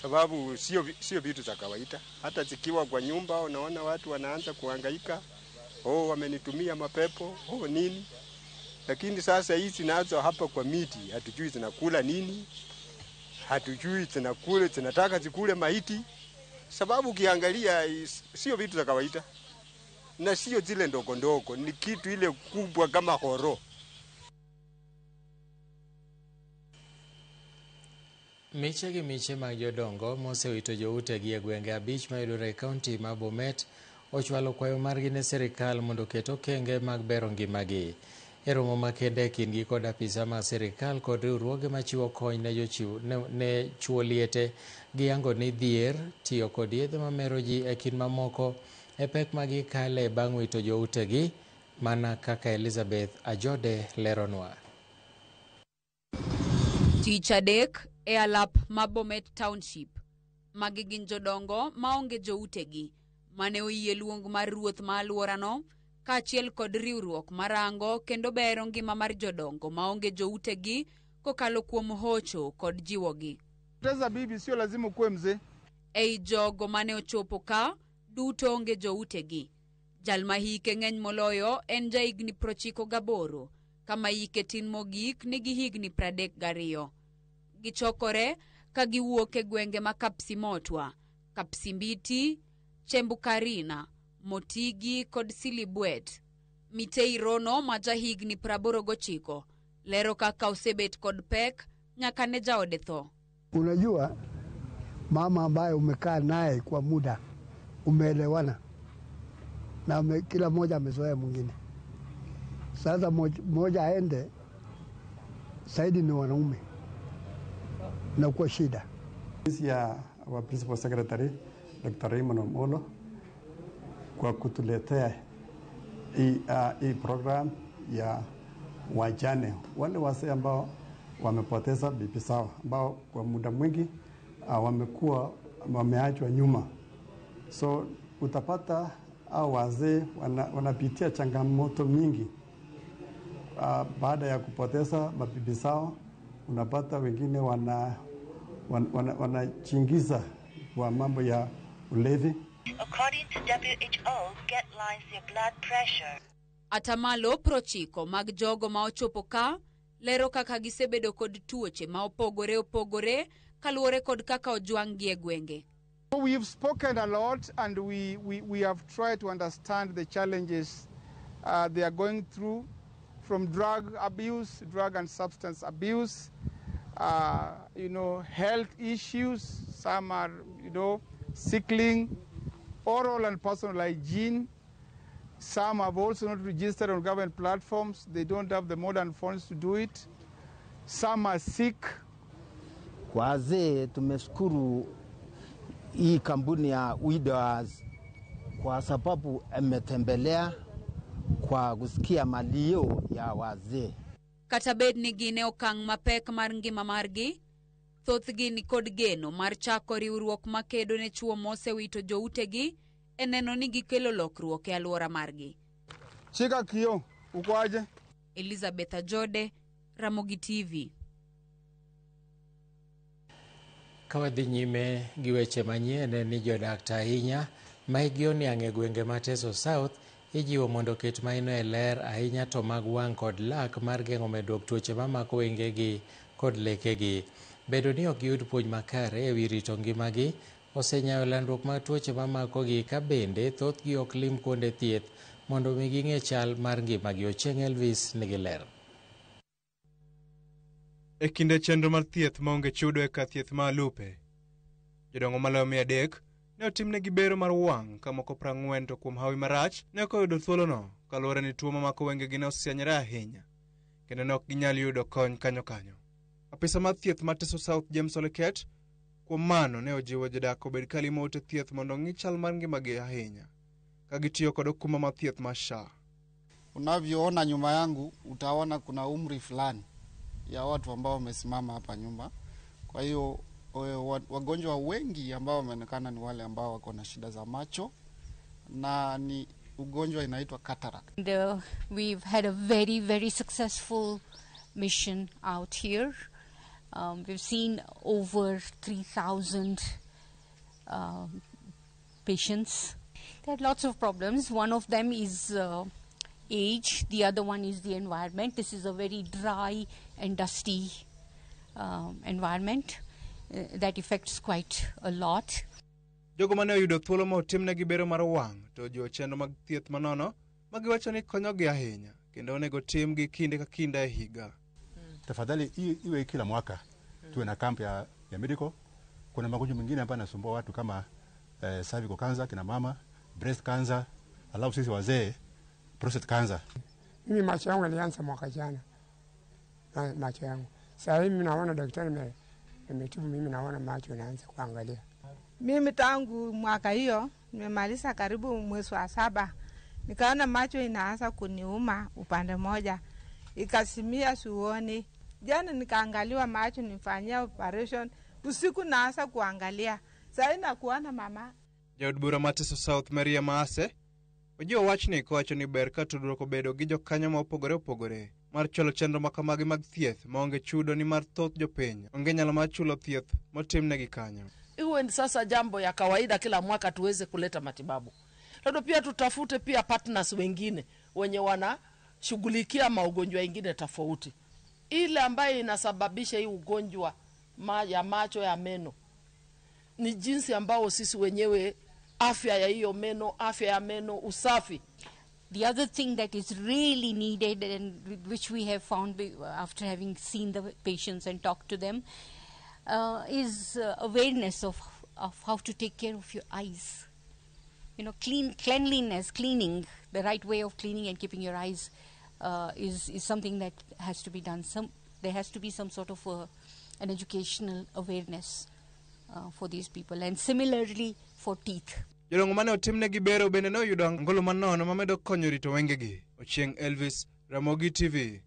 Sababu sio vitu za kawaida. Hata zikiwa kwa nyumba unaona watu wanaanza kuhangaika, oh wamenitumia mapepo, oh nini. Lakini sasa hizi nazo hapa kwa miti, hatujui zinakula nini. Hatujui zinakula, zinataka zikule maiti. Sababu ukiangalia sio vitu za kawaida. Na sio zile ndogo ndogo, ni kitu ile kubwa kama horo. Miche gi miche mag jodongo mosewito joutegi e gwenge 5 mayudore e kaunti ma Bomet ochwalo kwayo margi ne sirikal mondo oket okenge mag bero ngimagi. E romo makende e kindgi kod apisa mag sirikal kod riwruoge machiwo kony ne chuo liete, giyango ni dhier, tiyo kod yedhe mamero ji e kind mamoko e pek ma gikale bang' wito joutegi, mana kaka Elizabeth Ajode leronwa. Tich adek e alap ma Bomet Township. Magi gin jodongo maonge joutegi mane oyie luong mar ruoth ma alworano kaachiel kod riwruok marango kendo bero ngima mar jodongo maonge joutegi kokalo kuom hocho kod jiwogi. Poteza bibi sio lazima ukuwe mzee. Ei jogo mane ochopo ka duto onge joutegi. Jal ma hike ng'eny moloyo en jahigni 98, kama hike tin mogik nigi higni 32. Gichokore ka giwuok e gwenge ma Kapsimotwa, Kapsimbiti, Chembukarina, Motigi kod Silibwet. Mitei Rono ma jahigni 89 lero kaka osebet kod pek nyaka ne jaode tho. Unajua mama ambaye umekaa naye kwa muda, umeelewana na kila mmoja amezoea mwingine. Sasa mmoja aende zaidi ni wanaume na kwa shida. Ofisi ya wa Principal Secretary Dr. Raymond Omolo kwa kutuletea hii program ya wajane, wale wazee ambao wamepoteza bibi zao, ambao kwa muda mwingi wamekuwa wameachwa nyuma. So utapata hao wazee wanapitia changamoto mingi baada ya kupoteza mabibi zao. Unapata wengine wanachingiza kwa mambo ya ulevi. According to WHO, guidelines your blood pressure. Atamalo 90 mag jogo ma ochopo ka lero kaka gisebedo kod tuoche ma opogore opogore kaluwore kod kaka ojwang' gi e gwenge. We've spoken a lot and we have tried to understand the challenges they are going through, from drug abuse, drug and substance abuse, health issues, some are, sickling, oral and personal hygiene. Some have also not registered on government platforms. They don't have the modern phones to do it. Some are sick. Wazee tumeshukuru hii kampuni ya Widowers kwa sababu ametembelea kwa kusikia malio ya wazee. Kata bed ni gin e okang' mapek mar ngima margi, thothgi ni kod geno mar chako riwruok makedo ne chwo mosewito joutegi e neno ni gikelo lokruok e alwora margi. Shika kio, uko aje? Elizabeth Ajode, Ramogi TV. Ka wadhi nyime gi weche manyien en ni jodak to ahinya ma hikgi oniang' e gwenge ma Teso South ijiwo mondo oket maino e ler ahinya to mag wang' kod lak mar geng'o medruok tuoche mamako wengegi kod lekegi. Bedo ni ok giyud puonj makare e wi rito ngimagi osenyayo landruok mag tuoche mamakogi ka bende thothgi ok lim kuonde thieth mondo mi ging'e chal mar ngimagi. Ochieng' Elvis nigi ler. E kinde chenro mar thieth maonge chudo e kar thieth ma Alupe, jodongo maloyo 300 ne otimnegi bero mar wang' ka moko 40 to kuom hawi marach ne ok oyudo thuolono kaluwore ni tuo mamako wengegi ne osianyore ahinya kendo ne ok ginyal yudo kony kanyo kanyo. Apisa mar thieth ma Teso South James Oleket kuom mano ne ojiwo jodak obed kalimo ute thieth mondo ong'i chal mar ngimagi ahinya ka gitiyo kod okumba mar thieth mar SHA. Unavyoona nyuma yangu utaona kuna umri fulani ya watu ambao wamesimama hapa nyuma. Kwa hiyo wagonjwa wengi ambao wameonekana ni wale ambao wako na shida za macho na ni ugonjwa inaitwa cataract. And, we've had a very, very successful mission out here. We've seen over 3,000 patients. There are lots of problems. One of them is age, the other one is the environment. This is a very dry and dusty environment that affects quite a lot. Jogo mane oyudo thuolo ma otimnegi bero mar wang' to ojiwo chenro mag thieth manono ma giwacho ni konyogi ahinya kendo onego timgi kinde ka kinde e higa. Tafadhali iwe kila mwaka tuwe na kamp ya medical. Kuna magonjwa mengine ambayo yanasumbua watu kama cervical cancer, kina mama, breast cancer, alafu sisi wazee prostate cancer. Mimi macho yangu yalianza mwaka jana. Macho yangu. Sasa hivi naona daktari ametibu mimi, naona macho yanaanza kuangalia. Mimi tangu mwaka hiyo nimemaliza karibu mwezi wa 7. Nikaona macho inaanza kuniuma upande moja. Ikasimia suoni. Jana nikaangaliwa macho, nifanyia operation. Usiku naanza kuangalia. Sasa nakuona mama. Jaod bura ma Teso South Maria Maase ojiwo wachni kowacho ni ber ka tudruok obedo gi jokanyo ma opogore opogore mar chwalo chenro makamagi mag thieth maonge chudo ni mar thoth jopiny onge nyalo mar chulo thieth motimnegi kanyo. Iwe sasa jambo ya kawaida kila mwaka tuweze kuleta matibabu. Labda pia tutafute pia partners wengine wenye wanashughulikia magonjwa mengine tofauti. Ile ambayo inasababisha hii ugonjwa ya macho ya meno ni jinsi ambao sisi wenyewe afya ya hiyo meno, afya ya meno, usafi. The other thing that is really needed and which we have found after having seen the patients and talked to them is awareness of how to take care of your eyes. You know, cleanliness, cleaning, the right way of cleaning and keeping your eyes is something that has to be done. There has to be some sort of an educational awareness for these people, and similarly for teeth. Jodongo mane otimnegi bero bende ne oyudo angolo manono mamedo konyo rito wengegi. Ochieng' Elvis, Ramogi TV.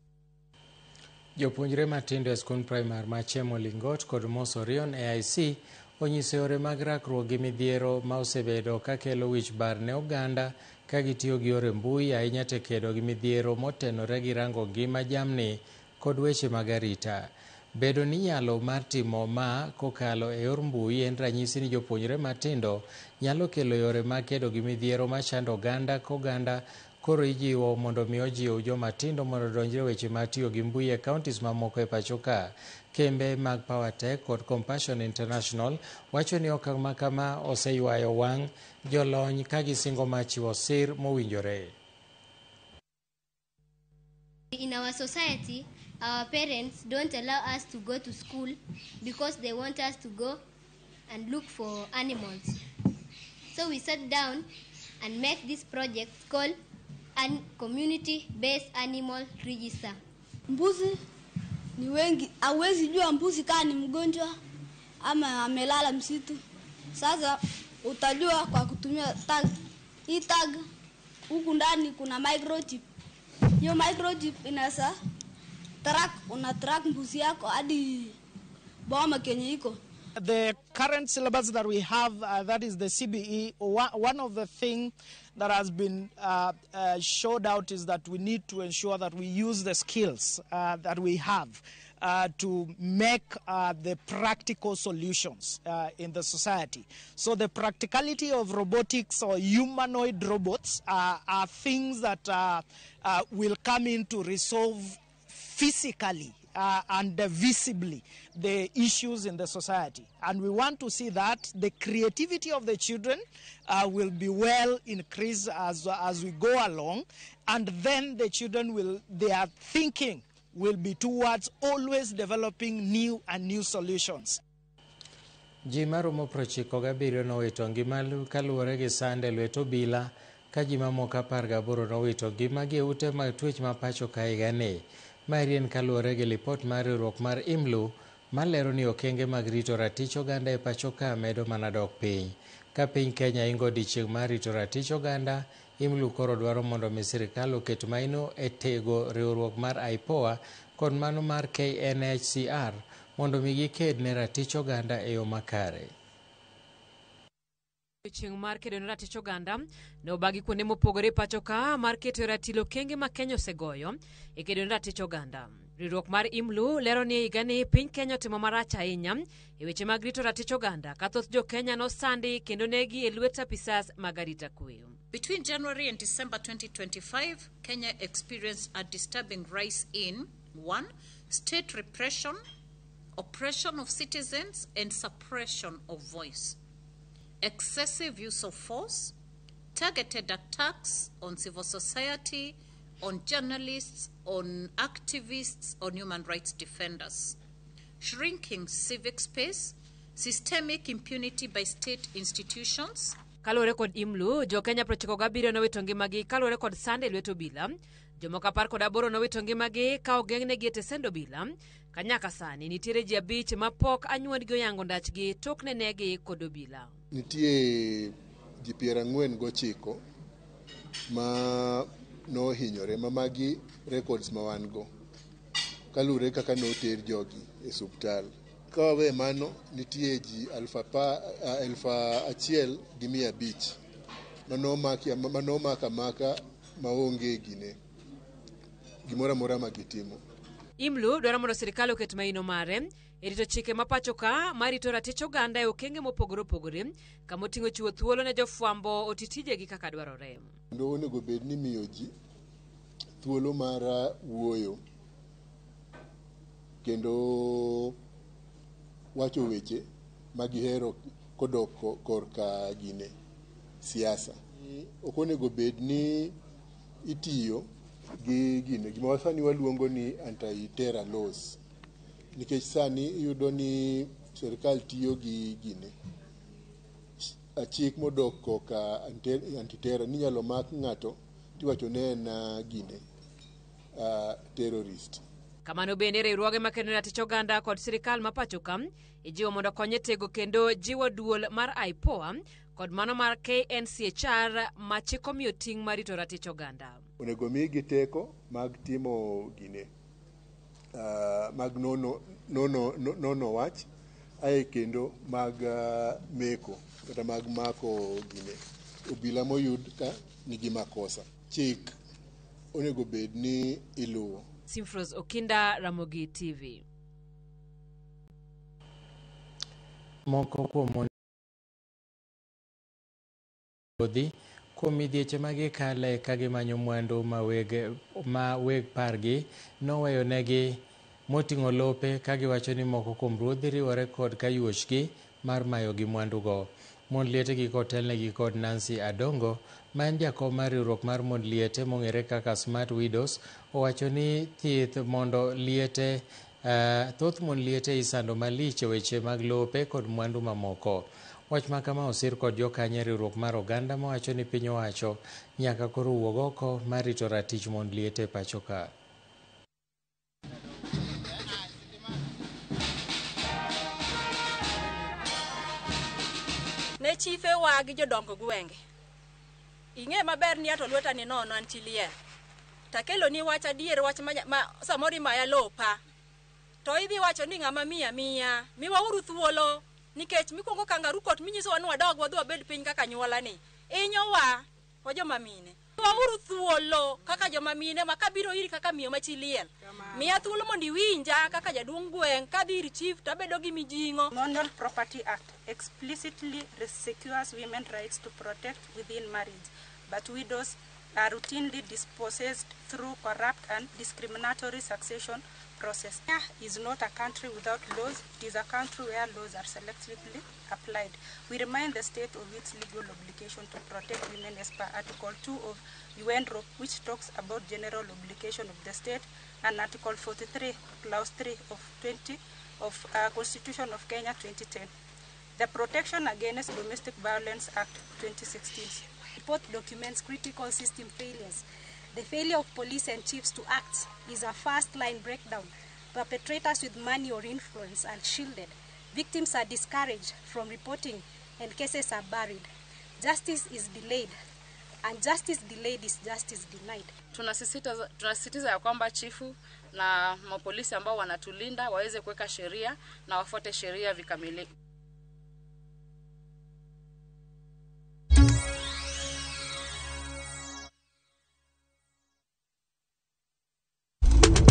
Jopuonjre matindo e skund primar ma Chemolingot kod Mosorion AIC onyiso yore mag rakruok gi midhiero ma osebedo kakelo wich bar ne oganda ka gitiyo gi yore mbui ahinya to kedo gi midhiero motenore gi rango ngima jamni kod weche mag arita. Bedo ni nyalo mar timo ma kokalo e yor mbui en ranyisi ni jopuonjre matindo nyalo kelo yore mag kedo gi midhiero machando oganda koganda. Koro ijiwo mondo mi ojiw joma tindo mondo odonjre weche mag tiyo gi mbui e counties mamoko e pacho ka. Kembe mag PowerTech kod Compassion International wacho ni okang' ma kama oseywayo wang' jolony ka gisingo mar chiwo sir mowinjore. In our society, our parents don't allow us to go to school because they want us to go and look for animals. So we sat down and make this project called Community-Based Animal Register. Mbuzi ni wengi, hauwezi jua mbuzi kama ni mgonjwa ama amelala msitu. Sasa utajua kwa kutumia tag. Hii tag huku ndani kuna microchip. Hiyo microchip Track, una track mbuzi yako hadi boma kenye iko. The current syllabus that we have, that is the CBE, one of the things that has been showed out is that we need to ensure that we use the skills that we have to make the practical solutions in the society. So the practicality of robotics or humanoid robots are things that will come in to resolve physically and visibly the issues in the society. And we want to see that the creativity of the children will be well increased as we go along, and then the children will, their thinking will be towards always developing new and new solutions. Ji maromo 97 nowito ngima kaluwore gi sand e lwet obila ka ji mamoko 18 nowito ngimagi e ute mag twech ma pacho ka higani. Maeri en kaluwore gi lipot mar riwruok mar IMLU malero ni okenge mag rito ratich oganda e pacho ka medo mana dok piny. Ka piny Kenya ingo odiechieng' mar rito ratich oganda, IMLU koro dwaro mondo mi sirikal oket maino e tego riwruok mar IPOA kod mano mar KNHCR mondo mi giked ne ratich oganda e yo makare. Odiechieng' mar kedo ne ratich oganda ne obagi kuonde mopogore e pacho ka mar keto e ratil okenge ma Kenya osegoyo e kedo ne ratich oganda. Riwruok mar IMLU lero ni e higani piny Kenya otimo marach ahinya e weche mag rito ratich oganda ka thoth jo Kenya nosandi kendo negi e lwet apisas mag arita kwe. Between January and December 2025, Kenya experienced a disturbing rise in 1. State repression, oppression of citizens, and suppression of voice, excessive use of force, targeted attacks on civil society, on journalists, on activists, on human rights defenders, shrinking civic space, systemic impunity by state institutions. Kaluwore kod IMLU, jo Kenya 97 nowito ngimagi kaluwore kod sand e lwet obila. Jomoko 18 nowito ngimagi ka ogeng'negi e tesend obila. Ka nyaka sani nitiere ji 5 mapok anyuondgi oyango ndachgi tok nenegi kod obila. Nitie ji 49 ma nohinyore ma magi records ma wan go kaluwore kaka noter jogi e osiptal. Ka wawe mano, nitie ji 1,500 manomak amaka maonge gine gimoro amora ma gitimo. IMLU dwaro mondo sirikal oket maino mare e rito chike ma pacho ka mar rito ratich oganda e okenge mopogore opogore kamoting'o chiwo thuolo ne jofwambo oti tijegi kaka dwarore. Kendo onego bed ni miyo ji thuolo mar wuoyo kendo wacho weche ma gihero kodok korka gine siasa. Ok onego bed ni itiyo gi gine gima sani waluongo ni anti-terror laws, nikech sani iyudo ni sirikal tiyo gi gine chik modok koka anti-terror ni inyalo mak ng'ato tiwacho ne en gine terrorist. Kamano bende riwruoge makedo ne ratich oganda kod sirikal ma pacho ka ijiwo mondo okony e tego kendo jiwo duol mar IPOA kod mano mar KNCHR ma chik omiyo ting' mar rito ratich oganda. Onego migi teko mag timo gine mag nono wach ae kendo mag meko kata mag mako gine obila moyud ka nigi makosa. Chik onego bed ni iluwo. Simfros Okinda, Ramogi TV. Moko kuom mon odhi kuom midhieche ma gikale ka gimanyo mwandu ma weg pargi noweyo negi moting'o lope ka giwacho ni moko kuom ruodhi riwore kod kayuochgi mar mayogi mwandugo. Mond liete gi kotelnegi kod Nancy Adongo ma en jakom mar riwruok mar mond liete mong'ere kaka Smart Widows owacho ni thieth mondo liete thoth mond liete isando malich e weche mag lope kod mwandu mamoko. Wach ma kama osir kod jokanyo e riwruok mar oganda mawacho ni piny owacho nyaka koro wuog oko mar rito ratich mond liete e pacho ka. Ne chifewa gi jodongo gwenge, ing'e maber ni ato lweta ni nono an chi liel. Takelo ni wach adier wach ma samoro imaya lopa. To idhi wacho ni ng'ama miya miya, miwauru thuolo nikech mikuongo kangaroo court minyisowa ni wadog wadhi wabed piny kaka anyuola ni. Inyowa wa joma mine. Miwauru thuolo kaka joma mine ma kabiro iri kaka miyo ma chi liel. Miya thuolo mondo iwinja kaka jaduong' gweng' kadhi ir chief tabedo gi mijing'o. Matrimonial Property Act explicitly secures women's rights to protect within marriage, but widows are routinely dispossessed through corrupt and discriminatory succession process. Kenya is not a country without laws. It is a country where laws are selectively applied. We remind the state of its legal obligation to protect women as per Article 2 of UNROP, which talks about general obligation of the state, and Article 43, Clause 3 of 20 of Constitution of Kenya 2010. The Protection Against Domestic Violence Act 2016. Report documents critical system failures. The failure of police and chiefs to act is a first-line breakdown. Perpetrators with money or influence are shielded. Victims are discouraged from reporting and cases are buried. Justice is delayed, and justice delayed is justice denied. Tunasisitiza ya kwamba chifu na mapolisi ambao wanatulinda waweze kuweka sheria na wafuate sheria vikamilifu.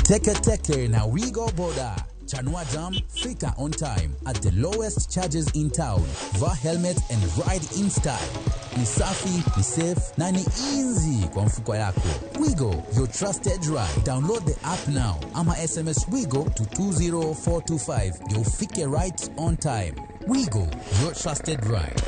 Teke Teke na Wigo Boda. Chanua Jam, fika on time at the lowest charges in town. Vaa helmet and ride in style. Ni safi, ni safe na ni easy kwa mfuko yako. Wigo, your trusted ride. Download the app now ama SMS Wigo to 20425 ndio ufike right on time. Wigo, your trusted ride.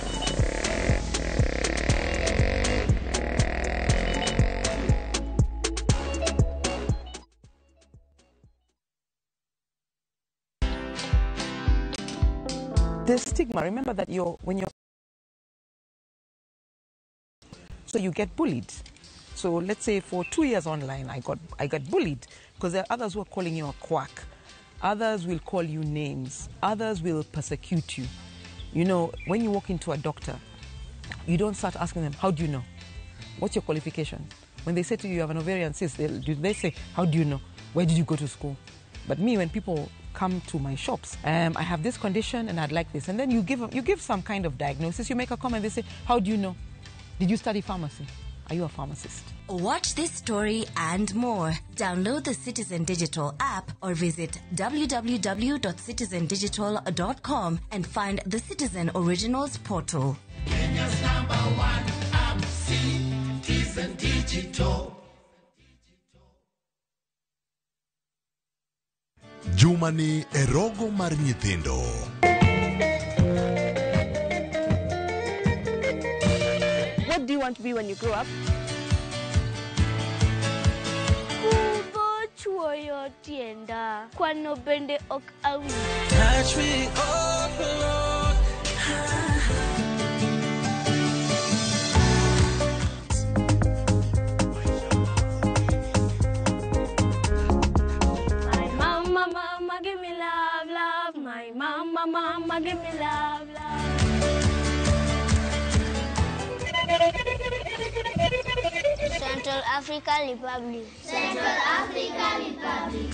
The stigma, remember that so you get bullied. So let's say for 2 years online, I got bullied because there are others who are calling you a quack. Others will call you names. Others will persecute you. You know, when you walk into a doctor, you don't start asking them, how do you know? What's your qualification? When they say to you, you have an ovarian cyst, they say, how do you know? Where did you go to school? But me, when people come to my shops, I have this condition and I'd like this. And then you give some kind of diagnosis, you make a comment, they say, how do you know? Did you study pharmacy? Are you a pharmacist? Watch this story and more. Download the Citizen Digital app or visit www.citizendigital.com and find the Citizen Originals portal. Kenya's number one app, Citizen Digital. Jumani e rogo mar nyithindo. What do you want to be when you grow up? Kudho chuoyo tienda, kwano bende ok awinjo. Touch me up, Lord. My mama, mama, give me love, love. My mama, mama, give me love, love. Central African Republic. Central African Republic.